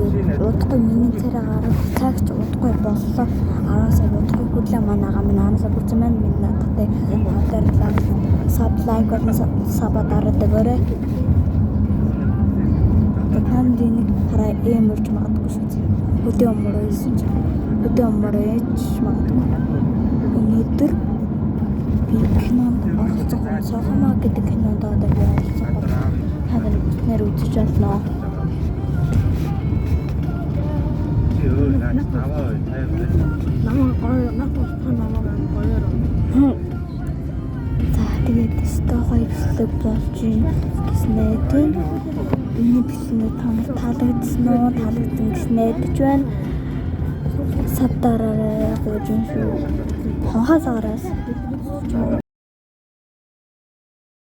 Удахгүй миний царай гарах цагч удахгүй боллоо. 10 сар удахгүй хүлээ манайгаа минь 10 сар бүрсэн маань минь надтай хамтарлаа. Sub, like болон sub дараад өгөөрэй. Та нарыг нэг хараа эм урж магадгүй шүү дээ. Хөдөө өмөрөө исэн чи хөдөө өмөрөө ич магадгүй. Өнөөдөр би кинонд оролцох Сохома гэдэг кинонд одоо би оролцох бол та нар бүтнээр үзэж болно. Чи өөр наач наваа ой 50. Намайг гоё над тусах намайг гоёор. За, тэгээд өстой гоё бичлэг болж юм гэсэн найдвар. Энэ бичлэг та нарт таалагдсан уу? Таалагдсан гэж найдаж байна. Sub дараарай гооч юм шүү. Хонхоо сагараас.